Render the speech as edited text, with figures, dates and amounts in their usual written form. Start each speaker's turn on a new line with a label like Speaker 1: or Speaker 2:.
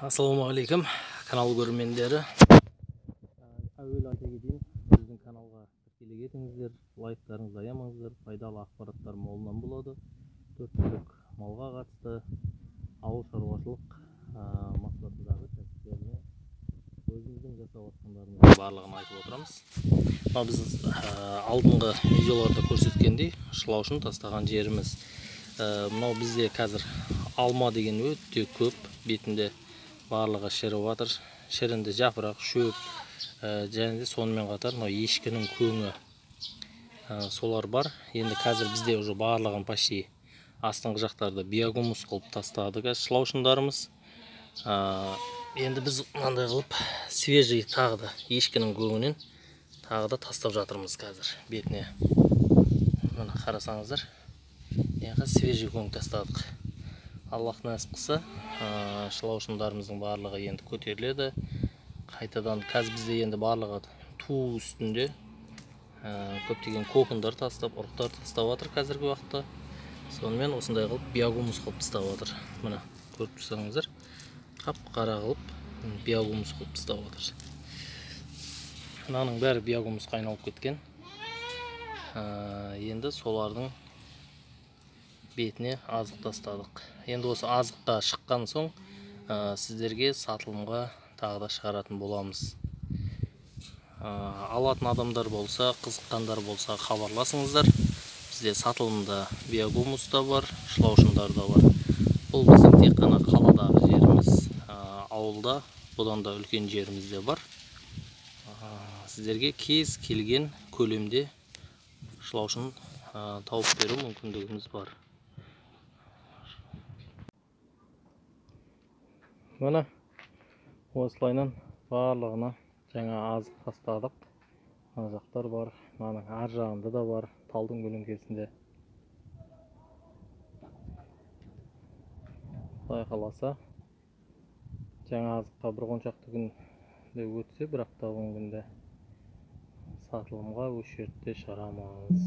Speaker 1: Ассалаумағалейкум канал көрермендері. Әуелі айта кетейін, біздің каналға тіркеле кетіңіздер, лайктарыңызды аямаңыздар, пайдалы ақпараттар молынан болады. Төрт түлік малға қатысты ауыл шаруашылық мақсатындағы кәсіптеріне өзіміздің жасап жатқандарымыздың барлығын айтып отырамыз. Мына біз алдыңғы видеоларда көрсеткендей шылаушын тастаған жеріміз. Мынау бізде қазір алма деген өте көп, бетінде барлығы шіріп жатыр. Шірінді жапырақ, шөп, және де сонымен қатар мынау ешкінің көңі, солар бар. Енді қазір бізде уже барлығын почти астыңғы жақтарда биогумус қылып тастады қазір шылаушындарымыз. Енді біз мынандай қылып свежий тағы да ешкінің көңінен тағы да тастап жатырмыз қазір бетіне. Мына қарасаңыздар, яғни свежий көң тастадық. Аллах нәсіп қылса, шылаушындарымыздың барлығы енді көтеріледі. Қайтадан қазір бізде енді барлығы ту үстінде, көптеген кокондар тастап, ұрықтар тастап жатыр қазіргі уақытта. Сонымен осындай қылып биогумус қылып тастап жатыр. Мына көріп тұрсаңыздар, қап-қара қылып биогумус қылып тастап жатыр. Мынаның бәрі биогумусқа айналып кеткен. Енді солардың бетіне азық тастадық. Енді осы азыққа шыққан соң сіздерге сатылымға тағы да шығаратын боламыз. Алатын адамдар болса, қызыққандар болса хабарласыңыздар. Бізде сатылымда биогумус та бар, шылаушындар да бар. Бұл біздің тек қана қаладағы жеріміз, ауылда бұдан да үлкен жеріміз де бар. Сіздерге кез келген көлемде шылаушын тауып беру мүмкіндігіміз бар. Мына осылайынан барлығына жаңа азық тастадық. Мына жақтар бар, мынаның ар жағында да бар, талдың көлеңкесінде. Құдай қаласа, жаңа азыққа бір 10 шақты күнде өтсе, бір апта 10 күнде сатылымға осы жерде шығарамыз.